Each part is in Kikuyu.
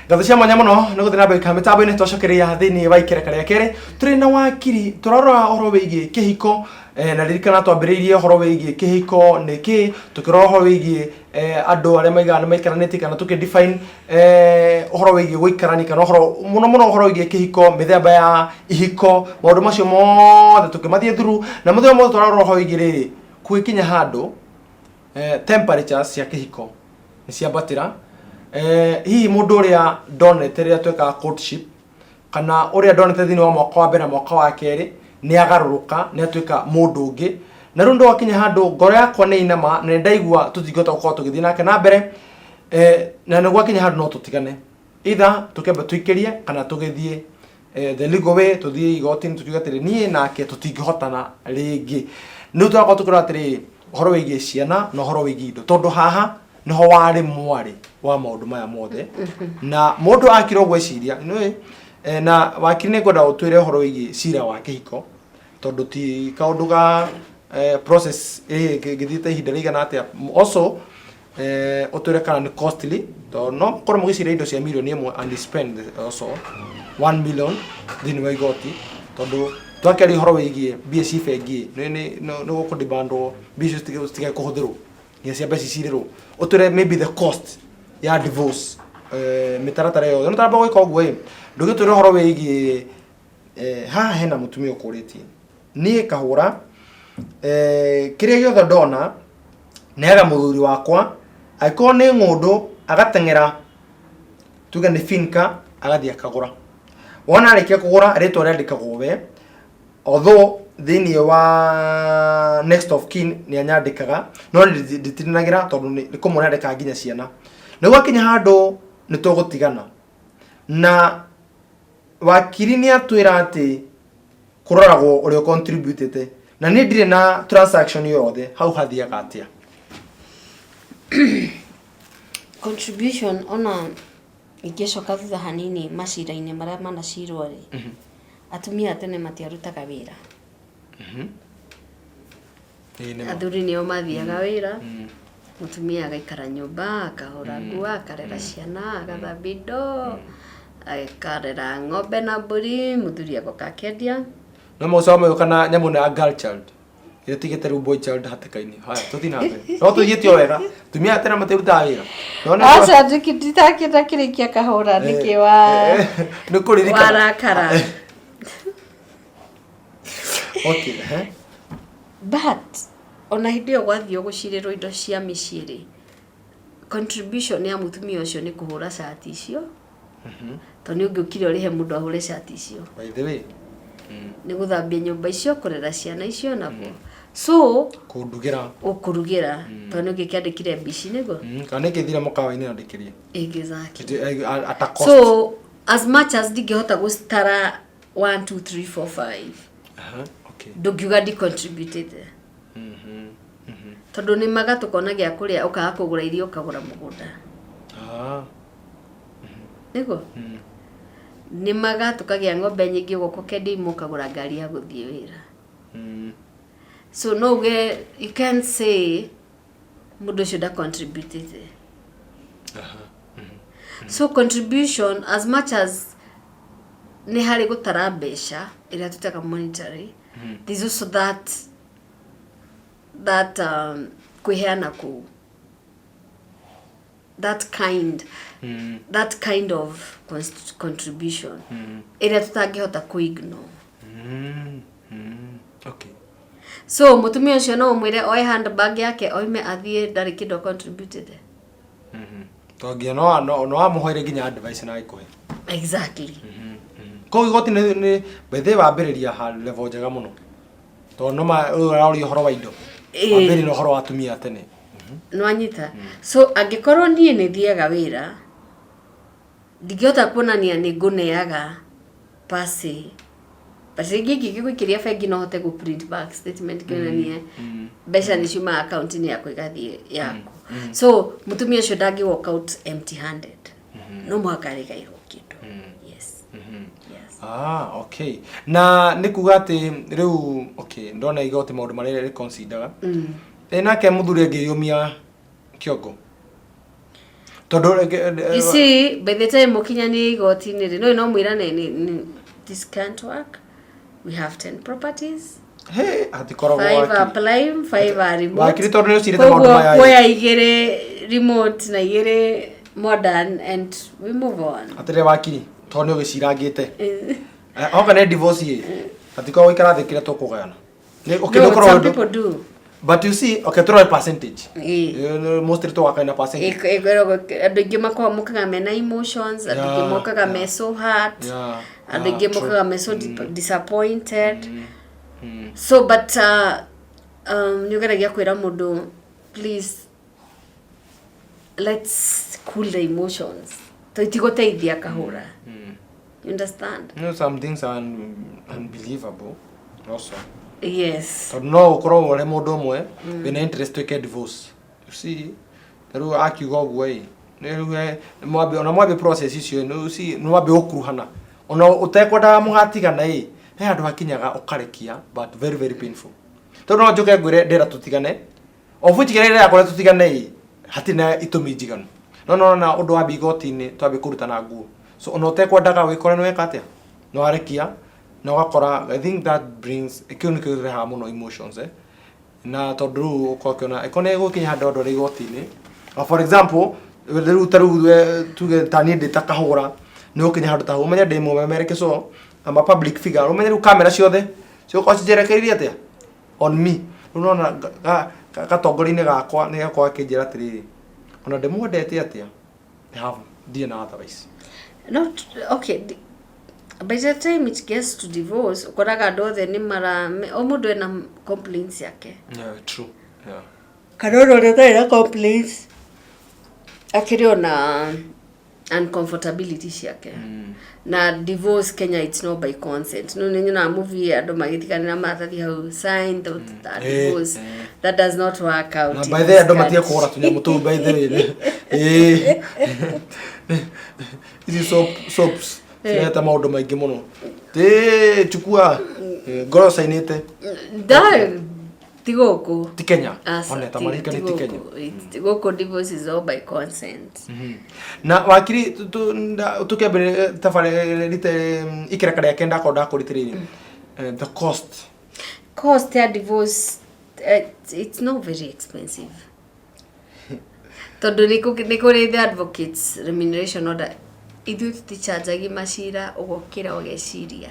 Ngatho cia mwanya muno nä gå thiä na mbere kana mä tambo-inä twacokereria thä wa ikereka rĩa kerĩ. Tũrĩ na wakiri, tũrarora ũhoro wĩgiĩ kĩhiko, na ririkana twambĩrĩirie ũhoro wĩgiĩ kĩhiko nĩ kĩ, tũkĩrora ũhoro wĩgiĩ andũ arĩa maigaga nĩ maikaranĩtie, kana tũkĩ define ũhoro wĩgiĩ gũikarania, kana ũhoro mũno mũno ũhoro wĩgiĩ kĩhiko, mĩthemba ya ihiko, maũndũ macio mothe tũkĩmathiĩ through. Na mũthenya mothe tũrarora ũhoro wĩgiĩ rĩrĩ, gũgĩkinya handũ temperatures cia kĩhiko nĩ ciambatĩra, hihi mũndũ ũrĩa ndonete rĩrĩa twekaga courtship, kana ũrĩa ndonete thĩinĩ wa mwaka wa mbere na mwaka wa kerĩ, nĩ agarũrũka, nĩ atuĩka mũndũ ũngĩ. Na rĩu ndwakinya handũ ngoro yakwa nĩ inama na nĩ ndaigua tũtingĩhota gũkorwo tũgĩthiĩ nake na mbere, na nĩ gwakinya handũ no tũtigane, either tũkĩambe tũikĩrie kana tũgĩthiĩ the legal way, tũthiĩ igoti-inĩ tũkiuga atĩrĩ, niĩ nake tũtingĩhotana rĩngĩ. Nĩ tũrakorwo tũkĩrora atĩrĩrĩ, ũhoro wĩgiĩ ciana na ũhoro wĩgiĩ indo, tondũ haha nĩho warĩ mwarĩ wa maũndũ maya mothe, na mũndũ akira ũguo eciria nĩũĩ. Na wakiri, nĩ ngwenda ũtwĩre ũhoro wĩgiĩ cira wa kĩhiko, tondũ ti kaũndũ ga process ĩgĩthiĩte ihinda rĩigana atĩa. Also ũtwĩre kana nĩ costly, tondũ no korwo mũgĩcira indo cia mirioni 1 and you spend also 1 million thĩinĩ wa igoti, tondũ twakĩaria ũhoro wĩgiĩ mbia ci bengi, nĩ gũkũdemandwo mbia icio citige kũhũthĩrwo nginya ciambe cicirĩrwo. Ũtwĩre maybe the cost ya divorce, mĩtaratara yothe. No taramba gwĩka ũguo ĩ, ndũgĩtwĩre ũhoro wĩgiĩ haha hena mũtumia ũkũrĩtie, niĩ kahũra kĩrĩa gĩothe ndona neaga mũthuri wakwa, angĩkorwo nĩ ng'ũndũ agateng'era, tuge nĩ finka, agathiĩ akagũra. Wona arĩkia kũgũra, rĩtwa rĩandĩkagwo we, although thĩinĩ wa next of kin nĩ anyandĩkaga, no nditindanagĩra tondũ nĩ kũmwe andĩkaga nginya ciana. Nĩ gwakinya handũ nĩ tũgũtigana, na wakiri nĩ atwĩra atĩ kũroragwo ũrĩa contributĩte, na niĩ ndirĩ na transaction yothe hau, hathiaga atĩa? Contribution, ona ingĩcoka thutha hanini, macira-inĩ marĩa manacirwo rĩ, atumia a tene matiarutaga wĩra. Ĩĩ, nĩ ma. Athuri nĩo mathiaga wĩra, mũtumia agaikara nyũmba, akahũra nguo, akarera ciana, agathambia indo, akarera ng'ombe na mbũri, mũthuri agoka akĩendia. No mũcoka magĩũka na nyamũ ĩno ya girl child ĩrĩa tigĩte rĩu boy child hatĩka-inĩ. Haya, tũthiĩ na mbere, no tũthiĩte o wega. Tumia a tene matirutaga wĩra. No nĩ Aca, nditakĩrĩkia kahũra nĩkĩ wa Nĩ kũririkana. Warakara. Okay, eh. But ona hĩndĩ ĩyo gwathiĩ gũcirĩrwo indo cia mĩciĩ rĩ, contribution ya mũtumia ũcio nĩ kũhũra cati icio, tondũ nĩ ũngĩũkire ũrĩhe mũndũ ahũre cati icio. By the way. Nĩ gũthambia nyũmba icio, kũrera ciana icio naguo, so Kũndugĩra. Ũkũrugĩra, tondũ nĩ ũngĩkĩandĩkire mbici nĩguo. Kana nĩngĩthire mũkawa-inĩ na ndĩkĩrie. Exactly. At a cost. So as much as ndingĩhota gũcitara 1 2 3 4 5, Aha, okay. ndũngiuga ndicontributĩte, tondũ nĩ maga tũkona gĩa kũrĩa, ũkaga kũgũra irio, ũkagũra mũgũnda. Nĩguo nĩ maga tũkagĩa ng'ombe nyingĩ, ũgoka ũkendia imwe, ũkagũra ngari ya gũthiĩ wĩra. So no uge, you can't say mũndũ ũcio ndacontributĩte. So contribution, as much as nĩ harĩ gũtara mbeca ĩrĩa tũtaga monetary, there's also that kwĩheana kũu, that kind of contribution ĩrĩa tũtangĩhota kũignore. So mũtumia ũcio no ũmwĩre oe handbag yake oime athiĩ, ndarĩ kĩndũ contributed? To nginya no amũhoire nginya advice na agĩkũhe. Exactly. Koguo igoti nĩ by the way wambĩrĩria ha level njega mũno, tondũ no ma ũyũ ũraũria ũhoro wa indo. Wambĩrĩria na ũhoro wa atumia a tene. Nwanyita? So angĩkorwo niĩ nĩ thiaga wĩra, ndingĩhota kuonania nĩ ngũneaga pasi, but rĩngĩ ingĩgũikĩria bengi no hote gũ print back statement kĩonanie mbeca nĩ ciumaga akaunti-inĩ yakwa igathiĩ yaku. So mũtumia ũcio ndangĩ walk out empty handed, no mũhaka arĩgairwo kĩndũ. Yes. Ah, okay. Na nĩ kuga atĩ rĩu, okay, ndona igoti maũndũ marĩa rĩconsideraga. Ĩ nake mũthuri angĩyũmia kĩongo tondũ You see, by the time mũkinyanie igoti-inĩ rĩ, no no mwĩrane this can't work. We have 10 properties. He hatikoragwo Five are wakiri. prime, five are remote. Wakiri tondũ nĩ ũcirĩte maũndũ Koguo maya ĩ. kuoya igĩrĩ remote na igĩrĩ modern and we move on. Atĩrĩ wakiri, tondũ nĩ ũgĩcirangĩte. Oka nĩ divorce ĩ, hatikoragwo gũikara thĩ kĩrĩa tũkũgayana. Okay, No, nĩ ũkoragwo some ũndũ- people do. But you see, okay, tũrore percentage. Ĩ. Mostly tũgakaina na percentage. Ĩkoragwo andũ aingĩ mokaga mena emotions, andũ aingĩ mokaga me so hurt, andũ aingĩ mokaga me so disappointed. So but nĩ ũgeragia kwĩra mũndũ, please let's cool the emotions, to itigũteithia kahũra. You understand? You know, some things are unbelievable also. Yes. Tondũ no ũkorwo ũrĩ mũndũ ũmwe wĩna interest twĩke divorce. You see, ta rĩu akiuga ũguo ĩ, nĩ rĩu mwambe ona mwambe process icio ĩ, you see, nĩ mwambe gũkuruhana. Ona ũtekwendaga mũgatigana ĩ, he handũ hakinyaga ũkarekia, but very very painful. Tondũ no njũke ngwĩre ndĩrenda tũtigane, of which kĩrĩa ndĩrenda kwĩra tũtigane ĩ, hatirĩ na itũmi njiganu. No nona ũndũ wambia igoti-inĩ twambie kũrutana nguo. So ona ũtekwendaga wĩkore nĩ weka atĩa? Nĩ warekia na ũgakora, I think that brings, kĩu nĩkĩo kĩrehaga mũno emotions, eh. Na tondũ rĩu ũkorwo ũkĩona ĩkorwo nĩ ĩgũkinya handũ andũ arĩ igoti-inĩ. For example, rĩu ta rĩu tuge ta niĩ ndĩ ta kahũra, nĩ ũgũkinya handũ ta hau ũmenye ndĩ mũmemereke, so I'm a public figure. Ũmenye rĩu kamera ciothe cigũkorwo cinjerekeirie atĩa? On me. Rĩu nona gatongoria-inĩ gakwa nĩ gakorwo gakĩnjĩra atĩrĩrĩ, ona ndĩmwendete atĩa, I have ndirĩ na otherwise. Not okay. By the time it gets to divorce, ũkoraga andũ othe nĩ mara o mũndũ ena complaints yake. Yeah, true. Yeah. Kana ona ũrĩa ũtarĩ na complaints akĩrĩ ona uncomfortability ciake. Na divorce Kenya, it's not by consent. No nĩ nyonaga movie andũ magĩtiganĩra maratathi hau, sign that divorce. That does not work out Na in by the way this andũ matige country. kũgũra tũnyamũ tũu, by the way. Ĩĩ. Ici soaps cirehete maũndũ maingĩ mũno. Ĩĩ, chukua. Ngoro cainĩte. Ti gũkũ. Ti Kenya. Aca, One ta marika nĩ ti Kenya. Gũkũ. Gũkũ divorce is all by consent. Na wakiri, tũkĩambĩrĩria tabarĩra rite ikereka rĩa kenda akorwo ndakũritĩrĩirie the cost. Cost ya divorce, it's not very expensive tondũ nĩ kũrĩ the advocates remuneration order. Ithuĩ tũtichanjagi macira, ũgokĩra ũgeciria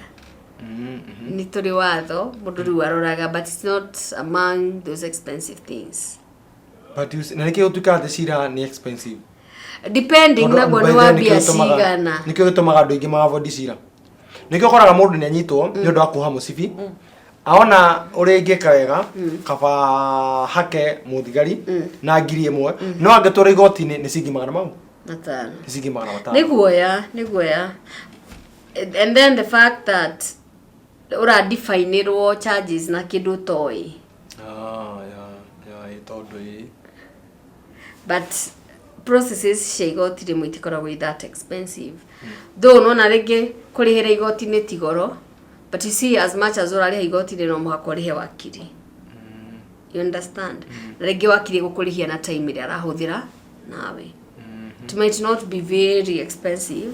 nĩ tũrĩ watho mũndũ rĩu aroraga, but it's not among those expensive things. But you see, na nĩkĩo gũtuĩkaga atĩ cira nĩ expensive? Depending Tondũ naguo by nĩ the way, wambia nĩkĩo cigana. Nĩkĩo gĩtũmaga andũ aingĩ ma-avoid cira. Nĩkĩo ũkoraga mũndũ nĩ anyitwo nĩ ũndũ wa kuoha mũcibi, aona ũrĩa ingĩka wega kaba hake mũthigari na 1000, no angĩtwara igoti-inĩ nĩ ciringi magana mau 500. Nĩ ciringi 500. Nĩ guoya, nĩ guoya, and then the fact that ũradefinĩrwo charges na kĩndũ ũtoĩ. Ah, yeah, ĩ tondũ ĩ But processes cia igoti rĩmwe itikoragwo i that expensive, though nona rĩngĩ kũrĩhĩra igoti nĩ ti goro, but you see, as much as ũrarĩha igoti rĩ, no mũhaka ũrĩhe wakiri, you understand? Na rĩngĩ wakiri gũkũrĩhia na time ĩrĩa arahũthĩra nawe, it might not be very expensive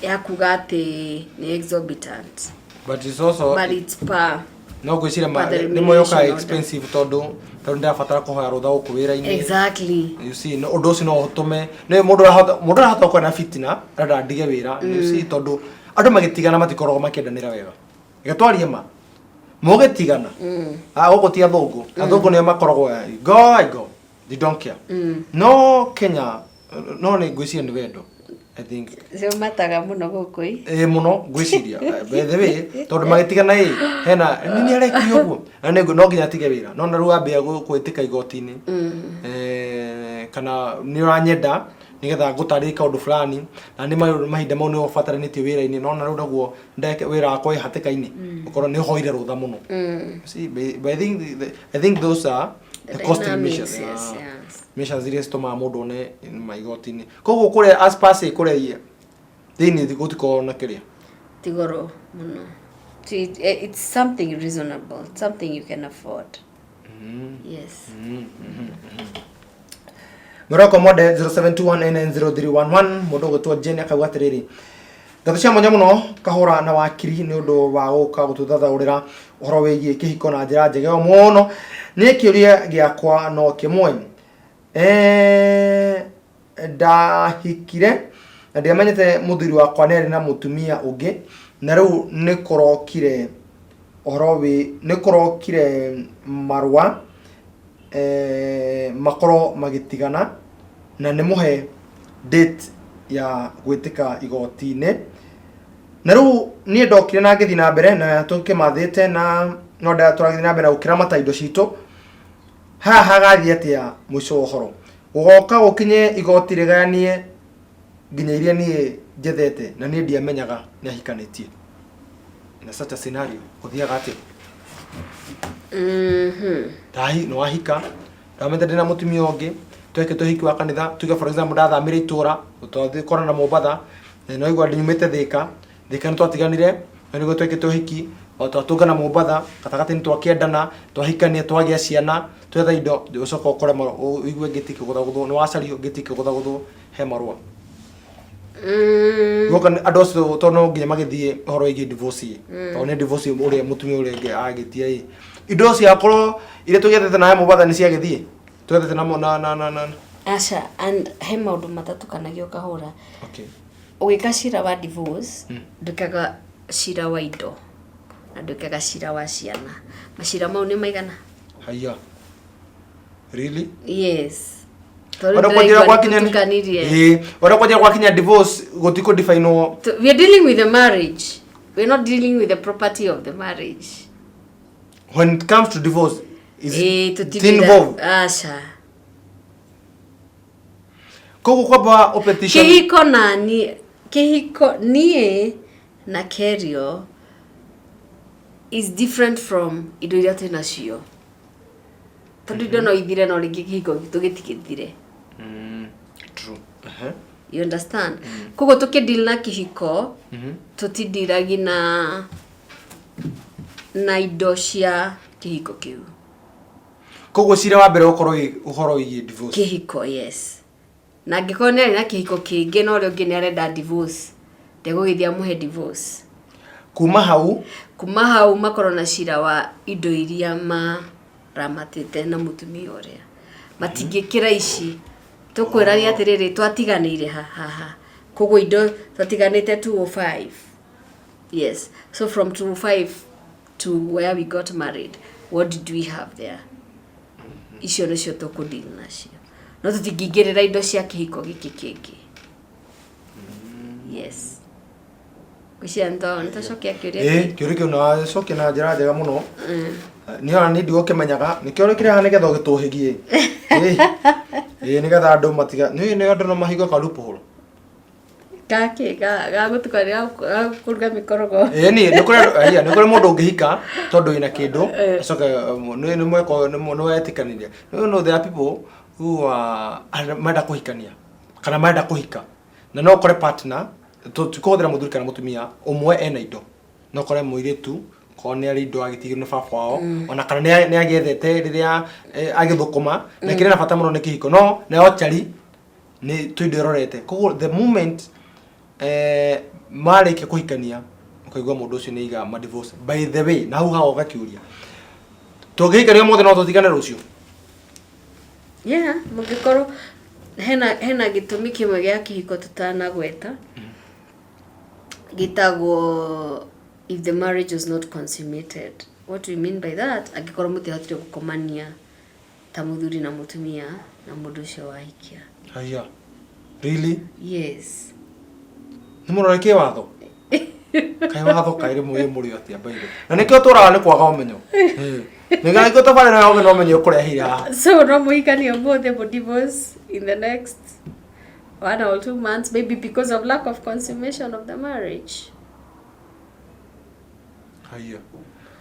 ya kuga atĩ nĩ exorbitant. But it's also But it's per no ngwĩciria per the nĩ moyoka remuneration order. Expensive tondũ ndĩrabatara kũhoya rũtha gũkũ wĩra-inĩ. Exactly. You see, no ũndũ ũcio no ũtũme nĩ mũndũ arahota gũkorwo na fitina, arenda ndige wĩra, you see, tondũ andũ magĩtigana matikoragwo makĩendanĩra wega. Reke twarie ma, mũgĩtigana, ah, gũkũ ti athũngũ. Athũngũ nĩo makoragwo go I go, they don't care. No Kenya, no nĩ ngwĩciria nĩ wendo, I think. Ciumataga mũno gũkũ ĩ. Ĩ mũno ngwĩciria. By the way, tondũ magĩtigana ĩ hena nĩ nĩ arekire ũguo na no nginya atige wĩra, no na rĩu ambia gwĩtĩka igoti-inĩ, kana nĩ ũranyenda nĩgetha ngũtarĩrie kaũndũ fulani, na nĩ mahinda mau nĩ ũbataranĩtie wĩra-inĩ, no na rĩu naguo ndeke wĩra wakwa wĩ hatĩka-inĩ, ũkorwo nĩ ũhoire rũtha mũno. See, but I think those are the costly dynamics, measures. Yes. Yeah. Yes. Measures iria citũmaga mũndũ one maigoti-inĩ. Koguo kũrĩa as per se, kũrĩa thĩinĩ gũtikoragwo na kĩrĩa. Ti goro mũno. It's something reasonable, something you can afford. Yes. Morocco Mode 0721990311 mũndũ ũgwĩtwo Jane akauga atĩrĩrĩ, ngatho cia mwanya mũno kahũra na wakiri nĩ ũndũ wa gũka gũtũthathaũrĩra ũhoro wĩgiĩ kĩhiko na njĩra njega mũno. Niĩ kĩũria gĩakwa no kĩmwe. Ndahikire na ndiamenyete mũthuri wakwa nĩ arĩ na mũtumia ũngĩ, na rĩu nĩ kũrokire ũhoro wĩ nĩ kũrokire marũa makorwo magĩtigana na nĩ mũhe date ya gwĩtĩka igoti-inĩ. Na rĩu niĩ ndokire na ngĩthiĩ na mbere na tũkĩmathĩte na no tũrathiĩ na mbere na gũkĩramata indo citũ. Haha hagathiĩ atĩa mũico wa ũhoro? Gũgoka gũkinye igoti rĩgayanie nginya iria niĩ njethete na niĩ ndiamenyaga nĩ ahikanĩtie. In a such a scenario, gũthiaga atĩa? Ndahi nĩ wahika, ndamenya ndĩna mũtumia ũngĩ, twekĩte ũhiki wa kanitha, tuge for example ndathamire itũra, twathiĩ korana Mombatha, na nĩwaigua nyumĩte Thĩka, Thĩka nĩ twatiganire, na nĩguo twekĩte ũhiki, o twatũngana Mombatha, gatagatĩ nĩ twakĩendana, twahikania, twagĩa ciana, twetha indo, ũcoka ũkore ũigue ngĩti ĩkĩgũthagũthwo, nĩ wacario ngĩti ĩkĩgũthagũthwo he marũa. Guoka andũ acio tondũ no nginya magĩthiĩ ũhoro wĩgiĩ divorce ĩ. Tondũ nĩ divorce ũrĩa mũtumia ũrĩa ũngĩ agĩtia ĩ. Indo ciakorwo iria tũgĩethete nawe Mombatha nĩ ciagĩthiĩ? Twethete na na na na na. Aca, and he maũndũ matatukanagia ũkahũra. Okay. Ũgĩka cira wa divorce, ndwĩkaga cira wa indo na ndwĩkaga cira wa ciana. Macira mau nĩ maigana? Haiya. Really? Yes. Tondũ Ona kwanjĩra ndĩraigua gwakinya nĩtũtukanirie. Ĩĩ, ona kwanjĩra gwakinya divorce gũtikũ define-wo. We are dealing with the marriage. We are not dealing with the property of the marriage. When it comes to divorce, is Ĩĩ, it tũtindira- involved? Aca. Koguo kwamba o petition. Kĩhiko na niĩ, kĩhiko niĩ na Kerio is different from indo iria twĩ nacio. Tondũ indo no ithire no rĩngĩ kĩhiko gitũ gĩtigĩthire. True. Uh-huh. You understand? Koguo tũkĩ deal na kĩhiko, tũtindiragi na indo cia kĩhiko kĩu. Koguo cira wa mbere ũkorwo wĩ ũhoro wĩgiĩ divorce. Kĩhiko, yes. Na angĩkorwo nĩ arĩ na kĩhiko kĩngĩ na ũrĩa ũngĩ nĩ arenda divorce, ndegũgĩthiĩ amũhe divorce. Kuma hau Kuma hau makorwo na cira wa indo iria maramatĩte na mũtumia ũrĩa. Matingĩkĩra ici. Tũkwĩrania atĩrĩrĩ, twatiganĩire haha. Koguo indo twatiganĩte 205. Yes. So from 205 to where we got married, what did we have there? Icio nĩcio tũkũ deal nacio. No tũtingĩingĩrĩra indo cia kĩhiko gĩkĩ kĩngĩ. Yes. Ngwĩciria nĩtwacokia kĩũria Ĩĩ, kĩũria kĩu nacokia na njĩra njega mũno. Niĩ ona niĩ ndigũkĩmenyaga, nĩkĩo ũrĩkĩrehaga nĩgetha ũgĩtũhĩgie. Ĩĩ. Ĩĩ, nĩgetha andũ matiga, nĩ nĩ andũ no mahingo ka loophole. Gakĩ ga gũtukania ga kũruga mĩkorogo. Ĩĩ, niĩ nĩ kũrĩ andũ, aya, nĩ kũrĩ mũndũ ũngĩhika tondũ wĩna kĩndũ, acoke nĩ nĩ mweko nĩ wetĩkanĩria. You know there are people who are marenda kũhikania kana marenda kũhika na no ũkore partner tũtikũhũthĩra mũthuri kana mũtumia ũmwe ena indo, no ũkore mũirĩtu korwo nĩ arĩ indo agĩtigĩrwo nĩ baba wao, ona kana nĩ agĩethete rĩrĩa agĩthũkũma, na kĩrĩa na bata mũno nĩ kĩhiko, no nayo chari nĩ tũindo ĩrorete. Koguo the moment marĩkia kũhikania ũkaigua mũndũ ũcio nĩ aiga ma divorce. By the way, na hau hagoka kĩũria, tũngĩhikania ũmũthĩ no tũtigane rũciũ? Yeah, mũngĩkorwo hena gĩtũmi kĩmwe gĩa kĩhiko tũtanagweta gĩtagwo if the marriage was not consummated. What we mean by that, angĩkorwo mũtiahotire gũkomania ta mũthuri na mũtumia na mũndũ ũcio wahikia. Haiya, really? Yes. Nĩ mũrore kĩwatho? Kaĩ watho kaĩ rĩmwe mũrĩ atĩa by the way? Na nĩkĩo tũraga nĩ kwaga ũmenyo. Nĩkĩo nĩkĩo tabarĩra ya ũgĩ na ũmenyo ũkũreheire haha. So no mũhikanie ũmũthĩ mũ divorce in the next 1 or 2 months, maybe because of lack of consummation of the marriage. Haiya.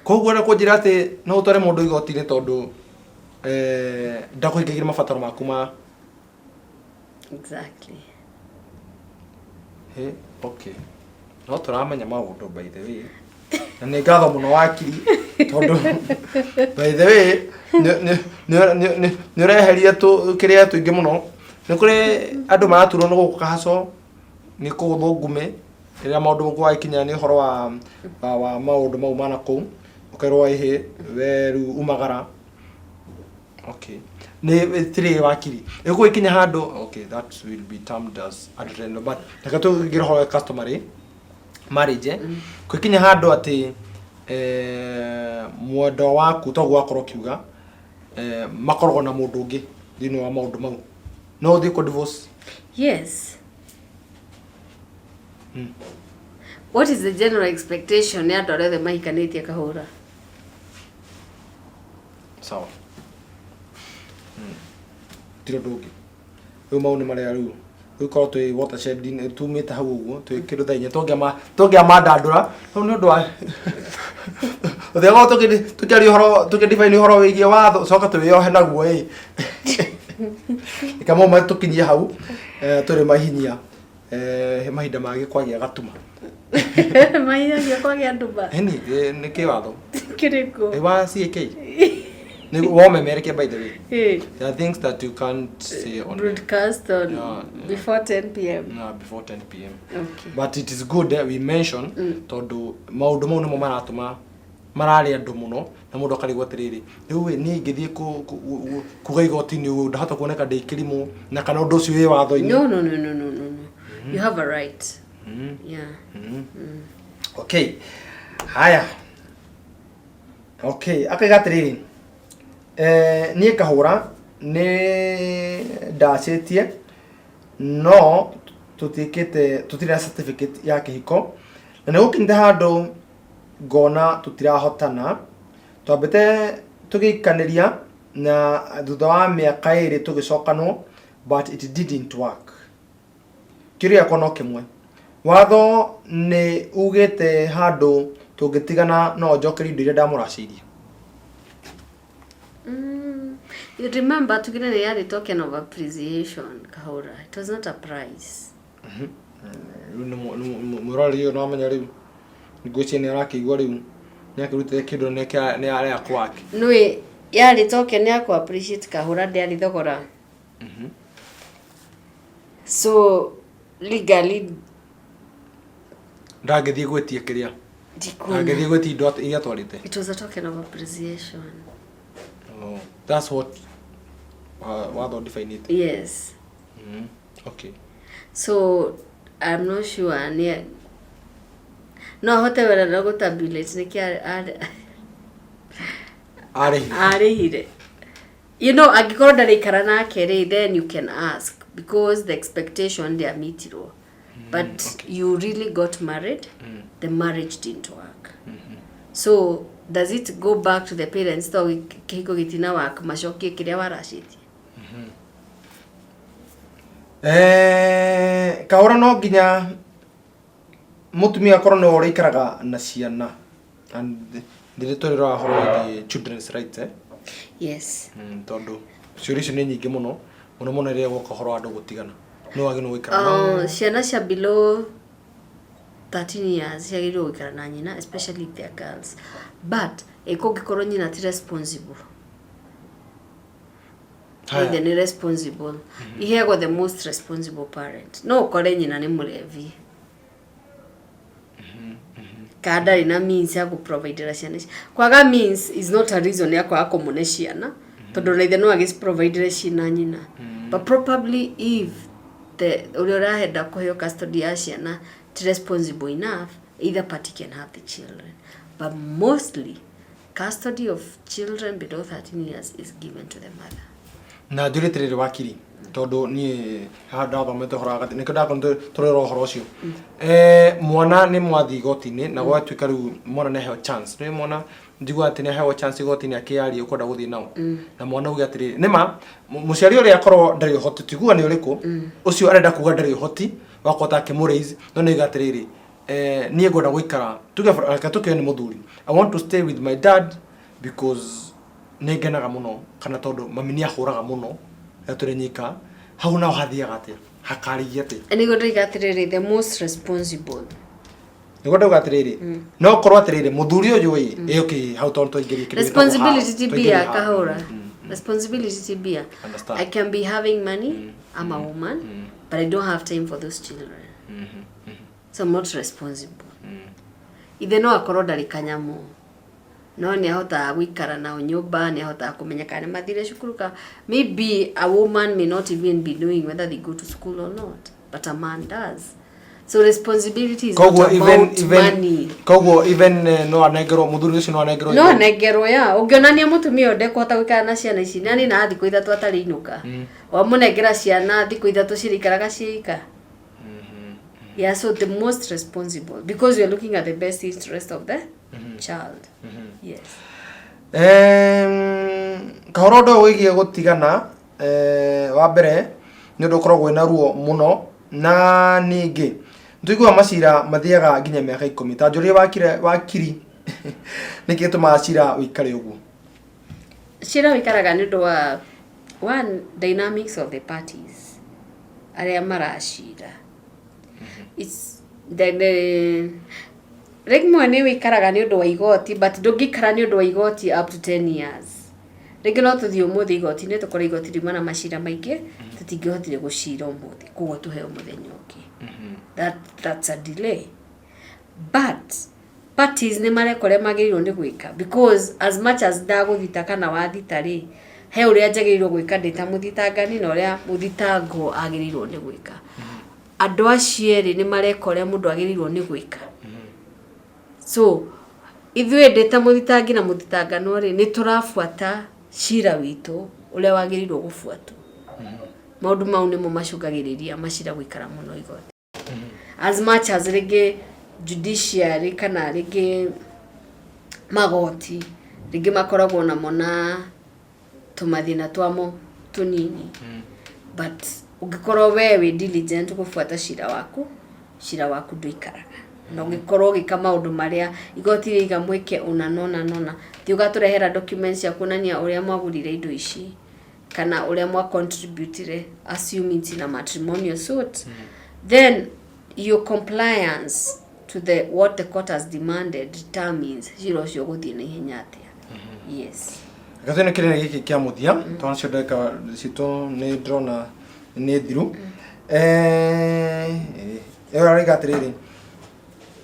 Koguo ũrĩa kũnjĩra atĩ no ũtware mũndũ igoti-inĩ tondũ ndakũhingagĩria mabataro maku ma Exactly. He, okay. No tũramenya maũndũ, by the way, na nĩ ngatho mũno wakiri, tondũ by the way nĩ ũreheria kĩrĩa tũingĩ mũno. Nĩ kũrĩ andũ maraturwo nĩ gũkũ kahaco nĩ kũgũthwo ngume rĩrĩa maũndũ gwagĩkinya nĩ ũhoro wa maũndũ mau mana kũu, ũkerwo ĩhĩ we rĩu umagara. Okay, nĩ tirĩ wakiri ĩgũgĩkinya handũ. Okay, that will be termed as adultery, but reke tũingĩre ũhoro wa customary marriage, eh? Kwĩkinya handũ atĩ mwendwa waku, toguo wakorwo ũkiuga, makoragwo na mũndũ ũngĩ thĩinĩ wa maũndũ mau, no ũthiĩ kũ divorce? Yes. What is the general expectation nĩ andũ arĩa othe mahikanĩtie, Kahũra? Sawa. Tira ũndũ ũngĩ rĩu, mau nĩ marĩa rĩu rĩu korwo twĩ watershed tumĩte hau ũguo, twĩ kĩndũ thaa 4 tũngĩamandandũra hau nĩ ũndũ wa tũthiaga tũkĩaria ũhoro, tũkĩdefine ũhoro wĩgiĩ watho, coka twĩyohe naguo ĩ reke mau matũkinyie hau. Tũrĩ mahinyia mahinda mangĩ kwagĩa gatuma. Mahinyagia kwagĩa nduma. Heni nĩ kĩwatho. Kĩrĩkũ? Ĩ wa CAK nĩ womemerekia, by the way. There are things that you can't say on broadcast on before 10 p.m. No, before 10 p.m. Okay. But it is good that we mention, tondũ maũndũ mau nĩmo maratũma mararĩa andũ mũno, na mũndũ akarigwo atĩrĩrĩ, rĩu ĩ niĩ ingĩthiĩ kuga igoti-inĩ ũguo ndahota kuoneka ndĩ kĩrimũ, na kana ũndũ ũcio wĩ watho-inĩ? No, no, no, no, no, no, no. You have a right. Yeah. Okay, haya, okay, akaiga atĩrĩrĩ, niĩ Kahũra nĩ ndacĩtie, no tũtiĩkĩte, tũtirĩ na certificate ya kĩhiko, na nĩ gũkinyĩte handũ ngona tũtirahotana. Twambĩte tũgĩikanĩria, na thutha wa mĩaka 2 tũgĩcokanwo, but it didn't work. Kĩũria gĩakwa no kĩmwe, watho nĩ ugĩte handũ tũngĩtigana no njokerio indo iria ndamũracĩirie? You remember tugire nĩ yarĩ token of appreciation, Kahũra. It was not a price. Rĩu nĩ mũrori ũyũ no amenya rĩu ngwĩciria nĩ arakĩigua rĩu nĩ akĩrutire kĩndũ nĩ arĩa kwake. Nĩ yarĩ token ya ku appreciate, Kahũra, ndĩarĩ thogora. So legally Ndangĩthiĩ gwĩtia kĩrĩa ndikuona. Ndangĩthiĩ gwĩtia indo iria atwarĩte. It was a token of appreciation. Oh, that's what watho define it. Yes. Okay. So I'm not sure nĩ no ahote wĩra na gũtabulate nĩkĩ arĩhi. Arĩhire. Angĩkorwo ndarĩikara nake rĩ, then you can ask because the expectation ndĩamitirwo, but you really got married, the marriage didn't work, so does it go back to the parents to kĩhiko gĩtina work, macokie kĩrĩa waracĩtie? Kahũra, no nginya mũtumia akorwo nĩwe ũrĩikaraga na ciana? And ndĩrĩ tũrĩrora ũhoro wĩgiĩ children's rights, eh? Yes. Tondũ ciũria icio nĩ nyingĩ mũno mũno mũno rĩrĩa gwoka ũhoro wa andũ gũtigana, nĩ wagĩrĩirwo gũikara nao. Ciana cia below 13 years ciagĩrĩirwo gũikara na nyina, especially if they are girls, but ĩ kũngĩkorwo nyina ti responsible? Haya. Ithe nĩ responsible, iheagwo the most responsible parent. No ũkore nyina nĩ mũrevi kana ndarĩ na means ya gũprovidera ciana ici. Kwaga means is not a reason ya kwaga kũmũne ciana, tondũ ona ithe no agĩciprovidere ciĩna nyina. But probably if the ũrĩa ũrahenda kũheo custody ya ciana ti responsible enough, either party can have the children, but mostly custody of children below 13 years is given to the mother. Na njũrĩte rĩrĩ, wakiri, tondũ niĩ haha ndathomete ũhoro wa nĩkĩo ndakorwo tũrĩrora ũhoro ũcio. Mwana nĩ mwathiĩ igoti-inĩ na gwatuĩka rĩu mwana nĩ aheo chance, nĩ mwana njiguaga atĩ nĩ aheo chance igoti-inĩ akĩaria ũkwenda gũthiĩ nao, na mwana auge atĩrĩrĩ, nĩma mũciari ũrĩa akorwo ndarĩ ũhoti, tiguo nĩ ũrĩkũ ũcio arenda kuga ndarĩ ũhoti wa kũhota akĩmũraise, no nĩ auga atĩrĩrĩ, niĩ ngwenda gũikara, tuge reke tũkĩoe nĩ mũthuri, "I want to stay with my dad because nĩ ngenaga mũno," kana tondũ mami nĩ ahũraga mũno rĩrĩa tũrĩ nyika. Hau nao hathiaga atĩa, hakarĩgia atĩa? Nĩguo ndoiga atĩrĩrĩ, the most responsible. Nĩguo ndauga atĩrĩrĩ, no korwo atĩrĩrĩ, mũthuri ũyũ ĩ, okay, hau tondũ twaingĩria kĩndũ gĩtagwo Responsibility ti twaingĩria mbia, Kahũra. Responsibility ti mbia. Understand. I can be having money, I'm a woman, but I don't have time for those children, so I'm not responsible. Ithe no akorwo ndarĩ kanyamũ, no nĩ ahotaga gũikara nao nyũmba, nĩ ahotaga kũmenya kana nĩ mathire cukuru, ka maybe a woman may not even be knowing whether they go to school or not, but a man does. So responsibility is not Koguo even about even money. Koguo even no anengerwo, mũthuri ũcio no anengerwo No anengerwo ya ũngĩonania mũtumia ũyũ ndekũhota gũikara na ciana ici, nani na thikũ 3 atarĩ inũka, wamũnengera ciana thikũ 3 cirĩikaraga ciĩika. Yeah, so the most responsible, because you're looking at the best interest of the child, yes. Kahoro ũndũ ũyũ wĩgiĩ gũtigana, wa mbere nĩ ũndũ ũkoragwo wĩna ruo mũno, na ningĩ nĩtũiguaga macira mathiaga nginya mĩaka 10. Ta njũrie wakire wakiri, nĩkĩ gĩtũmaga cira ũikare ũguo? Cira wĩikaraga nĩ ũndũ wa one, dynamics of the parties arĩa maracira. It's the rĩmwe nĩ wĩikaraga nĩ ũndũ wa igoti, but ndũngĩikara nĩ ũndũ wa igoti up to 10 years. Rĩngĩ no tũthiĩ ũmũthĩ igoti-inĩ, tũkore igoti riuma na macira maingĩ, tũtingĩhotire gũcira ũmũthĩ, koguo tũheo mũthenya ũngĩ. That's a delay, but parties nĩ mareka ũrĩa magĩrĩirwo nĩ gwĩka, because as much as ndagũthita kana wathita rĩ, he ũrĩa njagĩrĩirwo gwĩka ndĩ ta mũthitangani na ũrĩa mũthitangwo agĩrĩirwo nĩ gwĩka. Andũ acio erĩ nĩ mareka ũrĩa mũndũ agĩrĩirwo nĩ gwĩka. So ithuĩ, ndĩ ta mũthitangi na mũthitanganwo rĩ, nĩ tũrabuata cira witũ ũrĩa wagĩrĩirwo gũbuatwo. Maũndũ mau nĩmo macũngagĩrĩria macira gũikara mũno igoti, as much as rĩngĩ judiciary kana rĩngĩ magoti rĩngĩ makoragwo namo na tũmathĩna twamo tũnini, but ũngĩkorwo we wĩ diligent gũbuata cira waku, cira waku ndũikaraga, na ũngĩkorwo ũgĩka maũndũ marĩa igoti rĩiga mwĩke ũna nona nona, thiĩ ũgatũrehera documents cia kuonania ũrĩa mwagũrire indo ici kana ũrĩa mwa contributire, assuming it's in a matrimonial suit, then your compliance to the what the court has demanded determines cira ũcio ũgũthiĩ na ihenya atĩa. Yes. Gatũ nĩ kĩrĩa gĩkĩ kĩa mũthia, tondũ nacio ndagĩka citũ nĩ ndĩrona nĩ thiru. Ĩyo arauga atĩrĩrĩ,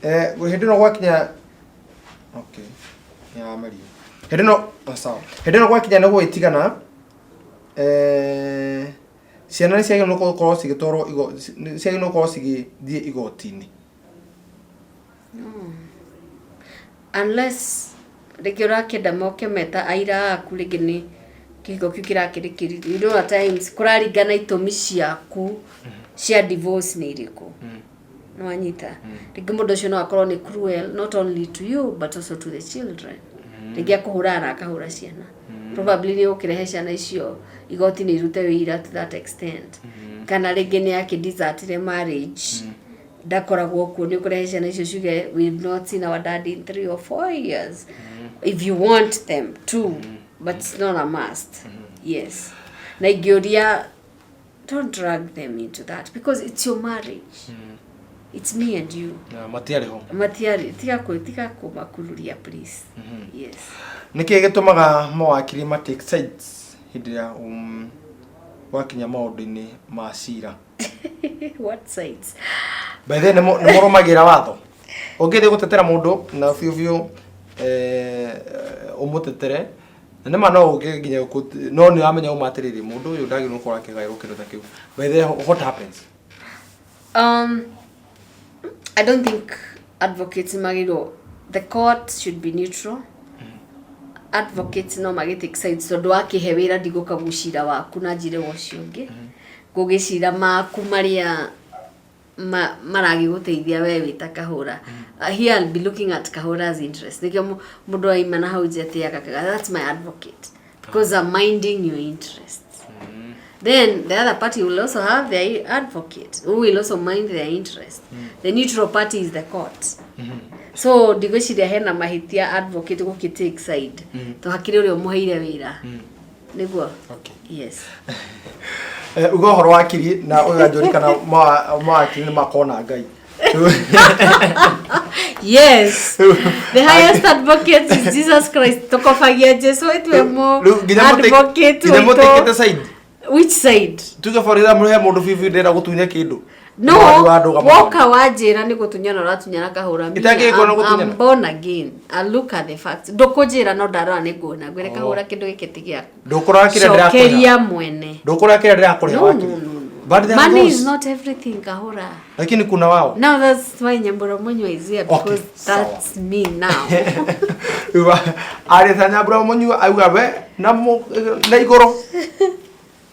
hĩndĩ ĩno gwakinya, okay, nĩ yamario hĩndĩ ĩno. Oh, sawa, hĩndĩ ĩno gwakinya nĩ gũgĩtigana, ciana nĩ ciagĩrĩirwo gũkorwo cigĩtwarwo nĩ ciagĩrĩirwo gũkorwo cigĩthiĩ igoti-inĩ? Unless rĩngĩ ũrakĩenda moke meta aira aku, rĩngĩ nĩ kĩhiko kĩu kĩrakĩrĩ kĩritũ. At times kũraringana itũmi ciaku cia divorce nĩ irĩkũ. Nĩwanyita? Rĩngĩ mũndũ ũcio no akorwo nĩ cruel, not only to you but also to the children. Rĩngĩ akũhũraga na akahũra ciana. Probably nĩ ũkĩrehe ciana icio igoti-inĩ irute wĩira to that extent, kana rĩngĩ nĩ akĩdesertire marriage, ndakoragwo kuo, nĩ ũkũrehe ciana icio ciuge, "We've not seen our dad in 3 or 4 years," if you want them to, but it's not a must. Yes, na ingĩũria, don't drag them into that, because it's your marriage, it's me and you. Na matiarĩ ho. Matiarĩ. Tiga kũmakururia, please. Yes. Nĩ kĩĩ gĩtũmaga mawakiri ma take sides hĩndĩ ĩrĩa gwakinya maũndũ-inĩ ma cira? What sides? By the way, nĩ mũrũmagĩra watho? Ũngĩthiĩ gũtetera mũndũ na biũ biũ, ũmũtetere na nĩma no ũke nginya no nĩ wamenya uma atĩrĩrĩ, mũndũ ũyũ ndagĩrĩirwo gũkorwo akĩgaĩrwo kĩndũ ta kĩu. By the way, what happens? I don't think advocates magĩrĩirwo, the court should be neutral. Advocates no magĩ take sides tondũ wakĩhe wĩra, ndigũka gũcira waku na njĩre wa ũcio ũngĩ, ngũgĩcira maku marĩa maragĩgũteithia we wĩ ta Kahũra. Here I'll be looking at Kahũra's interest. Nĩkĩo mũndũ aima na hau nja atĩaga kaga, "That's my advocate," because I'm minding your interests. Then the other party will also have their advocate who will also mind their interest. The neutral party is the court. So ndigwĩciria hena mahĩtia advocate gũkĩ take side, to hakĩrĩ ũrĩa ũmũheire wĩra nĩguo. Okay. Yes. Uga ũhoro wa kiri na ũyũ anjũri kana mawakiri nĩ makona Ngai. Yes, the highest advocate is Jesus Christ. Tukobagia Jesu itwe mu Rĩu nginya advocate nginya mũtĩkĩte witũ. side. Which side? Tuge for example he mũndũ bibi ndĩrenda gũtunya kĩndũ. No, Wathiĩ warũgama. woka wanjĩra nĩ gũtunyana ũratunyana kahũra mbia. Itangĩgĩkwo nĩ gũtunyana. I'm born again. I look at the facts. Ndũkũnjĩra no ndarora nĩ nguona ngwĩre kahũra kĩndũ gĩkĩ ti gĩaku. Ndũkũrora kĩrĩa ndĩrakũrĩha. Cokeria mwene. Ndũkũrora kĩrĩa ndĩrakũrĩha No, wakiri. no, no, no. But there are Money those. is not everything, kahũra. Lakini kuna wao. Now that's why Nyambura Munyua is here Okay, because sawa. that's me now. Arĩ ta Nyambura Mũnyua auga we na na igũrũ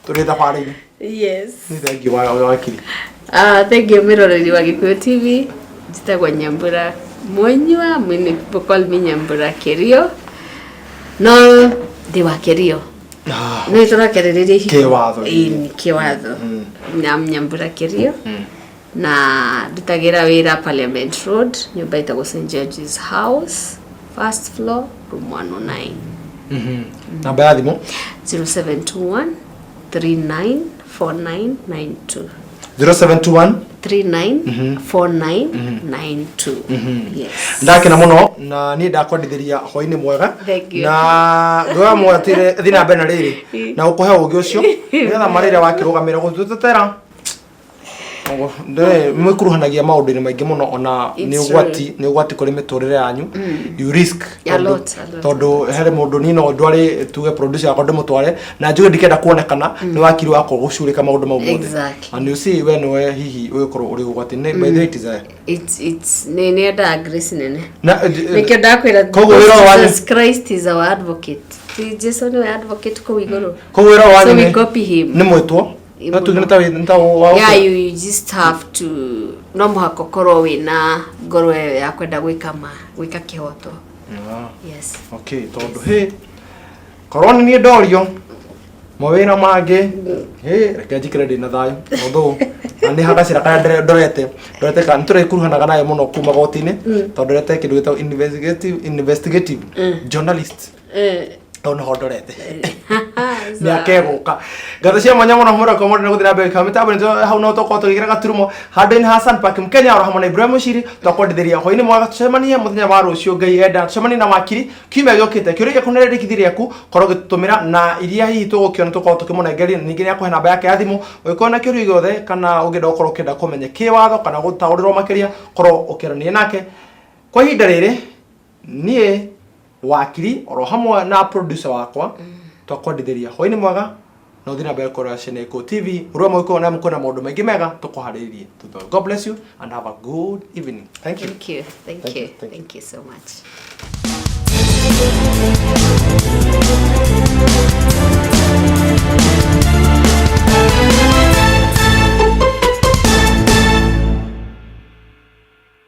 tũrĩ thabarĩ-inĩ. Yes. Nĩ thengiũ wa wakiri. Thank you mwĩroreri wa Gĩkũyũ TV. Njĩtagwo Nyambura Munyua, many people call me Nyambura Kerio. No ndĩ wa Kerio. Nĩ tũrakerereria ihinda. Kĩwatho. Ĩĩ, nĩ kĩwatho. Na Nyambura Kerio. Na ndutagĩra wĩra Parliament Road, nyũmba ĩtagwo St George's House, first floor, room 109. Namba ya thimũ 0721 394992. 0721 394992. Yes. Ndakena mũno na niĩ ndakwendithĩria hwainĩ mwega. Thank you. Na ngũya mwatire thiĩ na mbere na rĩrĩ na gũkũhe ũgĩ ũcio nĩgetha marĩrĩa wakĩrũgamĩra gũtũtetera mwĩkuruhanagia maũndũ-inĩ maingĩ mũno ona nĩ It's ũgwati, nĩ ũgwati kũrĩ mĩtũrĩre yanyu. You risk. A lot, a lot. Tondũ harĩ mũndũ niĩ no ndware tuge producer yakwa ndĩmũtware na njuge ndikenda kuonekana nĩ wakiri wakwa gũcurĩka maũndũ mau mothe. Exactly. And you see we nĩwe hihi ũgĩkorwo ũrĩ ũgwati-inĩ. By the way, it is a It's nĩ nĩendaga grace nene. Na Nĩkĩo ndakwĩra Koguo wĩra wanyu Jesus Christ is our advocate. Ti Jesu nĩwe advocate kũu igũrũ. Koguo wĩra wanyu So we nĩ copy him. nĩ mwĩtwo Ĩ no tuge mũno. nĩ ta nĩ ta wa Yeah, you just have to no mũhaka ũkorwo wĩna ngoro ĩyo ya kwenda gwĩka ma gwĩka kĩhoto. Ah, Yes. okay, tondũ hĩ korwo nĩ niĩ ndorio mawĩra mangĩ hĩ reke njikare ndĩ na thayũ, although na nĩ hagacĩra karĩa ndorete ka nĩtũrĩkuruhanaga nayo mũno kuma goti-inĩ tondũ ndorete kĩndũ gĩtagwo investigative journalist. Hau nĩho ndorete mĩaka ĩgũka. Ngatho cia mwanya mũno mũroko mũndũ nĩ gũthiĩ na mbere mĩtambo nĩ hau no tũkorwo tũgĩkĩra gaturumo handũ-inĩ ha Sun Park Mkenya oro hamwe na Ibrahim Muciri. Twakwendithĩria hwainĩ mwega, tũcemanie mũthenya wa rũciũ Ngai enda, tũcemanie na wakiri kiumia gĩũkĩte. Kĩũria gĩaku nĩ rĩndĩkithi rĩaku korwo ũgĩtũtũmĩra na iria hihi tũgũkĩona tũkorwo tũkĩmũnengeria, na ningĩ nĩ akũhe namba yake ya thimũ ũngĩkorwo na kĩũria gĩothe kana ũngĩenda gũkorwo ũkĩenda kũmenya kĩwatho kana gũtaũrĩrwo makĩria, korwo ũkĩaranĩria nake. Kwa ihinda rĩrĩ niĩ wakiri oro hamwe na producer wakwa twakwendithĩria hwainĩ mwega na ũthiĩ na mbere kũrora Sheneko TV ũrĩa mũgĩkũyũ na mũkwĩna maũndũ maingĩ mega tũkũharĩrĩrie thutha ũyũ. God bless you and have a good evening. Thank you. Thank you. Thank Thank you. you. Thank you. Thank you so much.